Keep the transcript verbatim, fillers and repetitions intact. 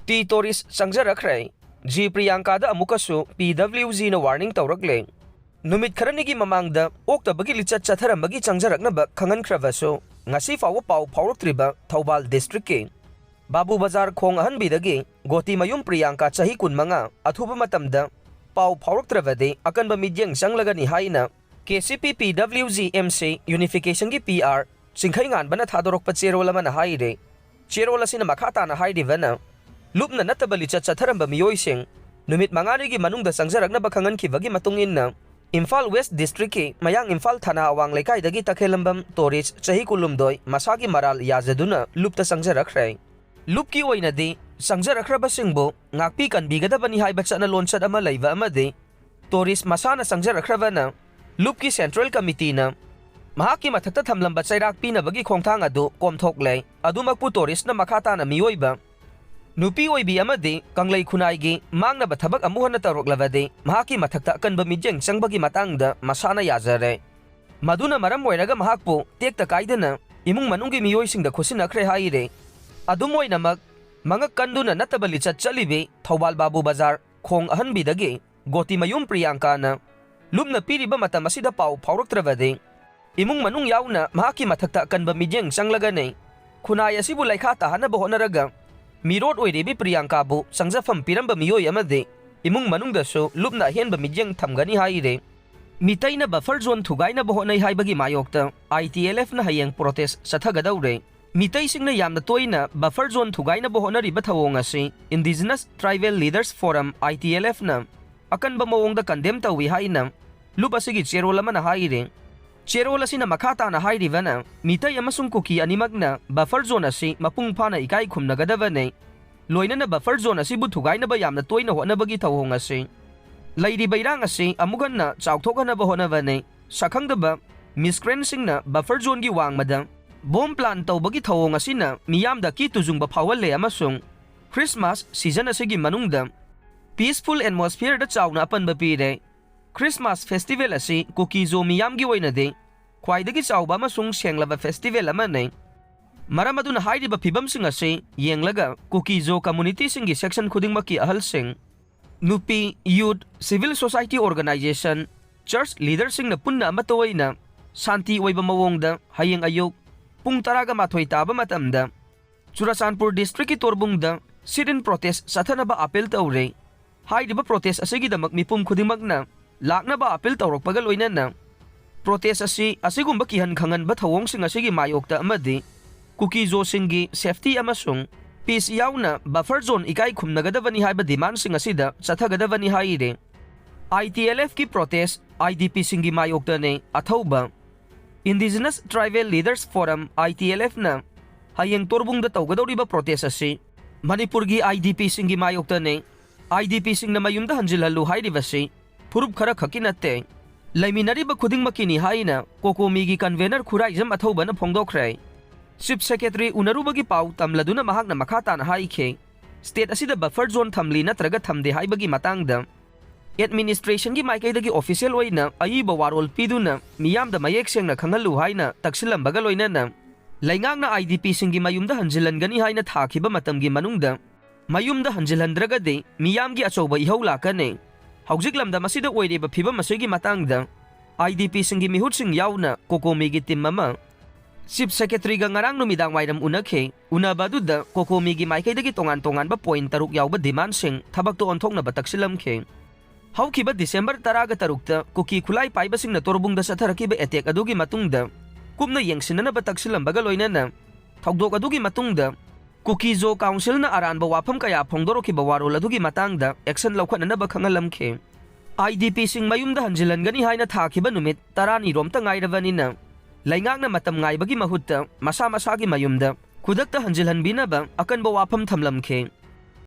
T ꯇꯣꯔꯤꯁ ꯆꯪꯖꯔꯛꯈ꯭ꯔꯦ꯫ G ꯄ꯭ꯔꯤꯌꯥꯡꯀꯥꯗ ꯑꯃꯨꯛꯀꯁꯨ ꯄꯤ ꯗꯕ꯭ꯂꯤꯎ ꯖꯤꯅ ꯋꯥꯔꯅꯤꯡ ꯇꯧꯔꯛꯂꯦ꯫ ꯅꯨꯃꯤꯠ ꯈꯔꯅꯤꯒꯤ ꯃꯃꯥꯡꯗ ꯑꯣꯛꯇꯕꯒꯤ ꯂꯤꯆꯠ ꯆꯠꯊꯔꯝꯕꯒꯤ ꯆꯪꯖꯔꯛꯅꯕ ꯈꯪꯍꯟꯈ꯭ꯔꯕꯁꯨ, ꯉꯁꯤ ꯐꯥꯎꯕ ꯄꯥꯎ ꯐꯥꯎꯔꯛꯇ꯭ꯔꯤꯕ ꯊꯧꯕꯥꯜ ꯗꯤꯁꯇ꯭ꯔꯤꯛꯀꯤ ꯕꯥꯕꯨ ꯕꯖꯥꯔ ꯈꯣꯡ ꯑꯍꯟꯕꯤꯗꯒꯤ ꯒꯣꯇꯤꯃꯌꯨꯝ ꯄ꯭ꯔꯤꯌꯥꯡꯀꯥ, ꯆꯍꯤ ꯀꯨꯟꯃꯉꯥ, ꯑꯊꯨꯕ ꯃꯇꯝꯗ ꯄꯥꯎ ꯐꯥꯎꯔꯛꯇ꯭ꯔꯕꯗꯤ ꯑꯀꯟꯕ ꯃꯤꯠꯌꯦꯡ ꯆꯪꯂꯒꯅꯤ ꯍꯥꯏꯅ ꯀꯦ ꯁꯤ ꯄꯤ ꯄꯤ W G M C ꯌꯨꯅꯤꯐꯤꯀꯦꯁꯟꯒꯤ P R ꯆꯤꯡꯈꯩꯉꯥꯟꯕꯅ ꯊꯥꯗꯣꯔꯛꯄ ꯆꯦꯔꯣꯜ ꯑꯃꯅ ꯍꯥꯏꯔꯤ꯫ ꯆꯦꯔꯣꯜ ꯑꯁꯤꯅ ꯃꯈꯥ ꯇꯥꯅ ꯍꯥꯏꯔꯤꯕꯅ, ꯂꯨꯞꯅ ꯅꯠꯇꯕ ꯂꯤꯆꯠ ꯆꯠꯊꯔꯝꯕ ꯃꯤꯑꯣꯏꯁꯤꯡ ꯅꯨꯃꯤꯠ ꯃꯉꯥꯅꯤꯒꯤ ꯃꯅꯨꯡꯗ ꯆꯪꯖꯔꯛꯅꯕ ꯈꯪꯍꯟꯈꯤꯕꯒꯤ ꯃꯇꯨꯡ ꯏꯟꯅ, ꯏꯝꯐꯥꯜ ꯋꯦꯁ ꯗꯤꯁꯇ꯭ꯔꯤꯛꯀꯤ ꯃꯌꯥꯡ ꯏꯝꯐꯥꯜ ꯊꯥꯅꯥ ꯑꯋꯥꯡ ꯂꯩꯀꯥꯏꯗꯒꯤ ꯇꯈꯦꯜꯂꯝꯕꯝ ꯇꯣꯔꯤꯁ, ꯆꯍꯤ ꯀꯨꯟꯍꯨꯝꯗꯣꯏ, ꯃꯁꯥꯒꯤ ꯃꯔꯥꯜ ꯌꯥꯖꯗꯨꯅ ꯂꯨꯞꯇ ꯆꯪꯖꯔꯛꯈ꯭ꯔꯦ꯫ ꯂꯨꯞꯀꯤ ꯑꯣꯏꯅꯗꯤ ꯆꯪꯖꯔꯛꯈ꯭ꯔꯕꯁꯤꯡꯕꯨ ꯉꯥꯛꯄꯤ ꯀꯟꯕꯤꯒꯗꯕꯅꯤ ꯍꯥꯏꯕ ꯆꯠꯅ ꯂꯣꯟꯆꯠ ꯑꯃ ꯂꯩꯕ ꯑꯃꯗꯤ ꯇꯣꯔꯤꯁ ꯃꯁꯥꯅ ꯆꯪꯖꯔꯛꯈ꯭ꯔꯕꯅ ꯂꯨꯞꯀꯤ ꯁꯦꯟꯇ꯭ꯔꯦꯜ ꯀꯃꯤꯇꯤꯅ ꯃꯍꯥꯛꯀꯤ ꯃꯊꯛꯇ ꯊꯝꯂꯝꯕ ꯆꯩꯔꯥꯛ ꯄꯤꯅꯕꯒꯤ ꯈꯣꯡꯊꯥꯡ ꯑꯗꯨ ꯀꯣꯝꯊꯣꯛꯂꯦ꯫ ꯑꯗꯨꯃꯛꯄꯨ ꯇꯣꯔꯤꯁꯅ ꯃꯈꯥ ꯇꯥꯅ ꯃꯤꯑꯣꯏꯕ, ꯅꯨꯄꯤ ꯑꯣꯏꯕꯤ ꯑꯃꯗꯤ ꯀꯪꯂꯩ ꯈꯨꯟꯅꯥꯏꯒꯤ ꯃꯥꯡꯅꯕ ꯊꯕꯛ ꯑꯃꯨꯛ ꯍꯟꯅ ꯇꯧꯔꯛꯂꯕꯗꯤ ꯃꯍꯥꯛꯀꯤ ꯃꯊꯛꯇ ꯑꯀꯟꯕ ꯃꯤꯠꯌꯦꯡ ꯆꯪꯕꯒꯤ ꯃꯇꯥꯡꯗ ꯃꯁꯥꯅ ꯌꯥꯖꯔꯦ꯫ ꯃꯗꯨꯅ ꯃꯔꯝ ꯑꯣꯏꯔꯒ ꯃꯍꯥꯛꯄꯨ ꯇꯦꯛꯇ ꯀꯥꯏꯗꯅ ꯏꯃꯨꯡ ꯃꯅꯨꯡꯒꯤ ꯃꯤꯑꯣꯏꯁꯤꯡꯗ ꯈꯨꯠꯁꯤꯟꯅꯈ꯭ꯔꯦ ꯍꯥꯏꯔꯦ꯫ ꯑꯗꯨꯝ ꯑꯣꯏꯅꯃꯛ, ꯃꯉꯛ ꯀꯟꯗꯨꯅ ꯅꯠꯇꯕ ꯂꯤꯆꯠ ꯆꯠꯂꯤꯕꯤ ꯊꯧꯕꯥꯜ ꯕꯥꯕꯨ ꯕꯖꯥꯔ ꯈꯣꯡ ꯑꯍꯟꯕꯤꯗꯒꯤ ꯒꯣꯇꯤꯃꯌꯨꯝ ꯄ꯭ꯔꯤꯌꯥꯡꯀꯥꯅ ꯂꯨꯞꯅ ꯄꯤꯔꯤꯕ ꯃꯇꯝ ꯑꯁꯤꯗ ꯄꯥꯎ ꯐꯥꯎꯔꯛꯇ꯭ꯔꯕꯗꯤ ꯏꯃꯨꯡ ꯃꯅꯨꯡ ꯌꯥꯎꯅ ꯃꯍꯥꯛꯀꯤ ꯃꯊꯛꯇ ꯑꯀꯟꯕ ꯃꯤꯠꯌꯦꯡ ꯆꯪꯂꯒꯅꯤ꯫ ꯈꯨꯟꯅꯥꯏ ꯑꯁꯤꯕꯨ ꯂꯩꯈꯥ ꯇꯥꯍꯟꯅꯕ ꯍꯣꯠꯅꯔꯒ ꯃꯤꯔꯣꯠ ꯑꯣꯏꯔꯤꯕꯤ ꯄ꯭ꯔꯤꯌꯥꯡꯀꯥꯕꯨ ꯆꯪꯖꯐꯝ ꯄꯤꯔꯝꯕ ꯃꯤꯑꯣꯏ ꯑꯃꯗꯤ ꯏꯃꯨꯡ ꯃꯅꯨꯡꯗꯁꯨ ꯂꯨꯞꯅ ꯑꯍꯦꯟꯕ ꯃꯤꯠꯌꯦꯡ ꯊꯝꯒꯅꯤ ꯍꯥꯏꯔꯦ꯫ ꯃꯤꯇꯩꯅ ꯕꯐꯔ ꯖꯣꯟ ꯊꯨꯒꯥꯏꯅꯕ ꯍꯣꯠꯅꯩ ꯍꯥꯏꯕꯒꯤ ꯃꯥꯌꯣꯛꯇ ꯑꯥꯏ ꯇꯤ ꯑꯦꯜ ꯑꯦꯐꯅ ꯍꯌꯦꯡ ꯄ꯭ꯔꯣꯇꯦꯁ ꯆꯠꯊꯒꯗꯧꯔꯦ꯫ ꯃꯤꯇꯩꯁꯤꯡꯅ ꯌꯥꯝꯅ ꯇꯣꯏꯅ ꯕꯐꯔ ꯖꯣꯟ ꯊꯨꯒꯥꯏꯅꯕ ꯍꯣꯠꯅꯔꯤꯕ ꯊꯧꯑꯣꯡ ꯑꯁꯤ ꯏꯟꯗꯤꯖꯤꯅꯁ ꯇ꯭ꯔꯥꯏꯕꯦꯜ ꯂꯤꯗꯔꯁ ꯐꯣꯔꯝ, ꯑꯥꯏ ꯇꯤ ꯑꯦꯜ ꯑꯦꯐꯅ ꯑꯀꯟꯕ ꯃꯑꯣꯡꯗ ꯀꯟꯗꯦꯝ ꯇꯧꯏ ꯍꯥꯏꯅ ꯂꯨꯞ ꯑꯁꯤꯒꯤ ꯆꯦꯔꯣꯜ ꯑꯃꯅ ꯍꯥꯏꯔꯤ꯫ ꯆꯦꯔꯣꯜ ꯑꯁꯤꯅ ꯃꯈꯥ ꯇꯥꯅ ꯍꯥꯏꯔꯤꯕꯅ, ꯃꯤꯇꯩ ꯑꯃꯁꯨꯡ ꯀꯨꯀꯤ ꯑꯅꯤꯃꯛꯅ ꯕꯐꯔ ꯖꯣꯟ ꯑꯁꯤ ꯃꯄꯨꯡ ꯐꯥꯅ ꯏꯀꯥꯏ ꯈꯨꯝꯅꯒꯗꯕꯅꯤ꯫ ꯂꯣꯏꯅꯅ ꯕꯐꯔ ꯖꯣꯟ ꯑꯁꯤꯕꯨ ꯊꯨꯒꯥꯏꯅꯕ ꯌꯥꯝꯅ ꯇꯣꯏꯅ ꯍꯣꯠꯅꯕꯒꯤ ꯊꯧꯑꯣꯡ ꯑꯁꯤ, ꯂꯩꯔꯤꯕ ꯏꯔꯥꯡ ꯑꯁꯤ ꯑꯃꯨꯛ ꯍꯟꯅ ꯆꯥꯎꯊꯣꯛꯍꯟꯅꯕ ꯍꯣꯠꯅꯕꯅꯤ꯫ ꯁꯛꯈꯪꯗꯕ ꯃꯤꯁꯀ꯭ꯔꯦꯟꯁꯤꯡꯅ ꯕꯐꯔ ꯖꯣꯟꯒꯤ ꯋꯥꯡꯃꯗ ꯕꯣꯝ ꯄ꯭ꯂꯥꯟ ꯇꯧꯕꯒꯤ ꯊꯧꯑꯣꯡ ꯑꯁꯤꯅ ꯃꯤꯌꯥꯝꯗ ꯀꯤ ꯇꯨꯖꯨꯡꯕ ꯐꯥꯎꯍꯜꯂꯦ ꯑꯃꯁꯨꯡ ꯈ꯭ꯔꯤꯁꯃꯥꯁ ꯁꯤꯖꯟ ꯑꯁꯤꯒꯤ ꯃꯅꯨꯡꯗ ꯄꯤꯁꯐꯨꯜ ꯑꯦꯠꯃꯣꯁꯐꯤꯌꯔꯗ ꯆꯥꯎꯅ ꯑꯄꯟꯕ ꯄꯤꯔꯦ꯫ ꯈ꯭ꯔꯤꯁꯃꯥꯁ ꯐꯦꯁꯇꯤꯚꯦꯜ ꯑꯁꯤ ꯀꯨꯀꯤ-ꯖꯣ ꯃꯤꯌꯥꯝꯒꯤ ꯑꯣꯏꯅꯗꯤ ꯈ꯭ꯋꯥꯏꯗꯒꯤ ꯆꯥꯎꯕ ꯑꯃꯁꯨꯡ ꯁꯦꯡꯂꯕ ꯐꯦꯁꯇꯤꯚꯦꯜ ꯑꯃꯅꯤ꯫ ꯃꯔꯝ ꯑꯗꯨꯅ ꯍꯥꯏꯔꯤꯕ ꯐꯤꯕꯝꯁꯤꯡ ꯑꯁꯤ ꯌꯦꯡꯂꯒ ꯀꯨꯀꯤ ꯖꯣ ꯀꯝꯃꯨꯅꯤꯇꯤꯁꯤꯡꯒꯤ ꯁꯦꯛꯁꯟ ꯈꯨꯗꯤꯡꯃꯛꯀꯤ ꯑꯍꯜꯁꯤꯡ, ꯅꯨꯄꯤ, ꯌꯨꯠ, ꯁꯤꯚꯤꯜ ꯁꯣꯁꯥꯏꯇꯤ ꯑꯣꯔꯒꯅꯥꯏꯖꯦꯁꯟ, ꯆꯔꯆ ꯂꯤꯗꯔꯁꯤꯡꯅ ꯄꯨꯟꯅ ꯑꯃꯠꯇ ꯑꯣꯏꯅ ꯁꯥꯟꯇꯤ ꯑꯣꯏꯕ ꯃꯑꯣꯡꯗ ꯍꯌꯦꯡ ꯑꯌꯨꯛ ꯄꯨꯡ ꯇꯔꯥꯒ ꯃꯥꯊꯣꯏ ꯇꯥꯕ ꯃꯇꯝꯗ ꯆꯨꯔꯆꯥꯟꯄꯨꯔ ꯗꯤꯁꯇ꯭ꯔꯤꯛꯀꯤ ꯇꯣꯔꯕꯨꯡꯗ sit-in protest ꯆꯠꯊꯅꯕ ꯑꯥꯄꯤꯜ ꯇꯧꯔꯦ꯫ ꯍꯥꯏꯔꯤꯕ ꯄ꯭ꯔꯣꯇꯦꯁ ꯑꯁꯤꯒꯤꯗꯃꯛ ꯃꯤꯄꯨꯝ ꯈꯨꯗꯤꯡꯃꯛꯅ ꯂꯥꯛꯅꯕ ꯑꯥꯄꯤꯜ ꯇꯧꯔꯛꯄꯒ ꯂꯣꯏꯅꯅ ꯄ꯭ꯔꯣꯇꯦꯁ ꯑꯁꯤ ꯑꯁꯤꯒꯨꯝꯕ ꯀꯤꯍꯟ ꯈꯪꯍꯟꯕ ꯊꯧꯑꯣꯡꯁꯤꯡ ꯑꯁꯤꯒꯤ ꯃꯥꯌꯣꯛꯇ ꯑꯃꯗꯤ ꯀꯨꯀꯤ ꯖꯣꯁꯤꯡꯒꯤ ꯁꯦꯐꯇꯤ ꯑꯃꯁꯨꯡ ꯄꯤꯁ ꯌꯥꯎꯅ ꯕꯐꯔ ꯖꯣꯟ ꯏꯀꯥꯏ ꯈꯨꯝꯅꯒꯗꯕꯅꯤ ꯍꯥꯏꯕ ꯗꯤꯃꯥꯟꯁꯤꯡ ꯑꯁꯤꯗ ꯆꯠꯊꯒꯗꯕꯅꯤ ꯍꯥꯏꯔꯤ꯫ ITLFꯀꯤ ꯄ꯭ꯔꯣꯇꯦꯁ, IDPꯁꯤꯡꯒꯤ ꯃꯥꯌꯣꯛꯇꯅꯦ꯫ ꯑꯊꯧꯕ Indigenous Tribal Leaders Forum, ITLFꯅ ꯍꯌꯦꯡ ꯇꯣꯔꯕꯨꯡꯗ ꯇꯧꯒꯗꯧꯔꯤꯕ ꯄ꯭ꯔꯣꯇꯦꯁ ꯑꯁꯤ ꯃꯅꯤꯄꯨꯔꯒꯤ IDPꯁꯤꯡꯒꯤ ꯃꯥꯌꯣꯛꯇꯅꯦ꯫ IDPꯁꯤꯡꯅ ꯃꯌꯨꯝꯗ ꯍꯟꯖꯤꯜꯍꯜꯂꯨ ꯍꯥꯏꯔꯤꯕꯁꯤ ꯐꯨꯔꯨꯞ ꯈꯔ ꯈꯛꯀꯤ ꯅꯠꯇꯦ, ꯂꯩꯃꯤꯟꯅꯔꯤꯕ ꯈꯨꯗꯤꯡꯃꯛꯀꯤꯅꯤ ꯍꯥꯏꯅ ꯀꯣꯀꯣꯃꯤꯒꯤ ꯀꯟꯚꯦꯅꯔ ꯈꯨꯔꯥꯏꯖꯝ ꯑꯊꯧꯕꯅ ꯐꯣꯡꯗꯣꯛꯈ꯭ꯔꯦ꯫ ꯆꯤꯐ ꯁꯦꯀ꯭ꯔꯦꯇꯔꯤ ꯎꯅꯔꯨꯕꯒꯤ ꯄꯥꯎ ꯇꯝꯂꯗꯨꯅ ꯃꯍꯥꯛꯅ ꯃꯈꯥ ꯇꯥꯅ ꯍꯥꯏꯈꯤ, ꯁ꯭ꯇꯦꯠ ꯑꯁꯤꯗ ꯕꯐꯔ ꯖꯣꯟ ꯊꯝꯂꯤ ꯅꯠꯇ꯭ꯔꯒ ꯊꯝꯗꯦ ꯍꯥꯏꯕꯒꯤ ꯃꯇꯥꯡꯗ ꯑꯦꯗꯃꯤꯅꯤꯁꯇ꯭ꯔꯦꯁꯟꯒꯤ ꯃꯥꯏꯀꯩꯗꯒꯤ ꯑꯣꯐꯤꯁꯤꯌꯦꯜ ꯑꯣꯏꯅ ꯑꯏꯕ ꯋꯥꯔꯣꯜ ꯄꯤꯗꯨꯅ ꯃꯤꯌꯥꯝꯗ ꯃꯌꯦꯛ ꯁꯦꯡꯅ ꯈꯪꯍꯜꯂꯨ ꯍꯥꯏꯅ ꯇꯛꯁꯤꯜꯂꯝꯕꯒ ꯂꯣꯏꯅꯅ ꯂꯩꯉꯥꯛꯅ IDPꯁꯤꯡꯒꯤ ꯃꯌꯨꯝꯗ ꯍꯟꯖꯤꯜꯍꯟꯒꯅꯤ ꯍꯥꯏꯅ ꯊꯥꯈꯤꯕ ꯃꯇꯝꯒꯤ ꯃꯅꯨꯡꯗ ꯃꯌꯨꯝꯗ ꯍꯟꯖꯤꯜꯍꯟꯗ꯭ꯔꯒꯗꯤ ꯃꯤꯌꯥꯝꯒꯤ ꯑꯆꯧꯕ ꯏꯍꯧ ꯂꯥꯛꯀꯅꯤ꯫ ꯍꯧꯖꯤꯛ ꯂꯝꯗꯝ ꯑꯁꯤꯗ ꯑꯣꯏꯔꯤꯕ ꯐꯤꯕꯝ ꯑꯁꯤꯒꯤ ꯃꯇꯥꯡꯗ IDPꯁꯤꯡꯒꯤ ꯃꯤꯍꯨꯠꯁꯤꯡ ꯌꯥꯎꯅ ꯀꯣꯀꯣꯃꯤꯒꯤ ꯇꯤꯝ ꯑꯃ ꯆꯤꯐ ꯁꯦꯀ꯭ꯔꯦꯇꯔꯤꯒ ꯉꯔꯥꯡ ꯅꯨꯃꯤꯗꯥꯡ ꯋꯥꯏꯔꯝ ꯎꯅꯈꯤ꯫ ꯎꯅꯕ ꯑꯗꯨꯗ ꯀꯣꯀꯣꯃꯤꯒꯤ ꯃꯥꯏꯀꯩꯗꯒꯤ ꯇꯣꯉꯥꯟ ꯇꯣꯉꯥꯟꯕ ꯄꯣꯏꯟꯠ ꯇꯔꯨꯛ ꯌꯥꯎꯕ ꯗꯤꯃꯥꯟꯁꯤꯡ ꯊꯕꯛꯇ ꯑꯣꯟꯊꯣꯛꯅꯕ ꯇꯛꯁꯤꯜꯂꯝꯈꯤ꯫ ꯍꯧꯈꯤꯕ ꯗꯤꯁꯦꯝꯕꯔ ꯇꯔꯥꯒ ꯇꯔꯨꯛꯇ ꯀꯨꯀꯤ ꯈꯨꯠꯂꯥꯏ ꯄꯥꯏꯕꯁꯤꯡꯅ ꯇꯣꯔꯕꯨꯡꯗ ꯆꯠꯊꯔꯛꯈꯤꯕ ꯑꯦꯇꯦꯛ ꯑꯗꯨꯒꯤ ꯃꯇꯨꯡꯗ ꯀꯨꯞꯅ ꯌꯦꯡꯁꯤꯟꯅꯅꯕ ꯇꯛꯁꯤꯜꯂꯝꯕꯒ ꯂꯣꯏꯅꯅ ꯊꯧꯗꯣꯛ ꯑꯗꯨꯒꯤ ꯃꯇꯨꯡꯗ ꯀꯨꯀꯤ ꯖꯣ ꯀꯥꯎꯟꯁꯤꯜꯅ ꯑꯔꯥꯟꯕ ꯋꯥꯐꯝ ꯀꯌꯥ ꯐꯣꯡꯗꯣꯔꯛꯈꯤꯕ ꯋꯥꯔꯣꯜ ꯑꯗꯨꯒꯤ ꯃꯇꯥꯡꯗ ꯑꯦꯛꯁꯟ ꯂꯧꯈꯠꯅꯅꯕ ꯈꯪꯍꯜꯂꯝꯈꯤ꯫ IDPꯁꯤꯡ ꯃꯌꯨꯝꯗ ꯍꯟꯖꯤꯜꯍꯟꯒꯅꯤ ꯍꯥꯏꯅ ꯊꯥꯈꯤꯕ ꯅꯨꯃꯤꯠ ꯇꯔꯥꯅꯤ ꯔꯣꯝꯇ ꯉꯥꯏꯔꯕꯅꯤꯅ ꯂꯩꯉꯥꯛꯅ ꯃꯇꯝ ꯉꯥꯏꯕꯒꯤ ꯃꯍꯨꯠꯇ ꯃꯁꯥ ꯃꯁꯥꯒꯤ ꯃꯌꯨꯝꯗ ꯈꯨꯗꯛꯇ ꯍꯟꯖꯤꯜꯍꯟꯕꯤꯅꯕ ꯑꯀꯟꯕ ꯋꯥꯐꯝ ꯊꯝꯂꯝꯈꯤ꯫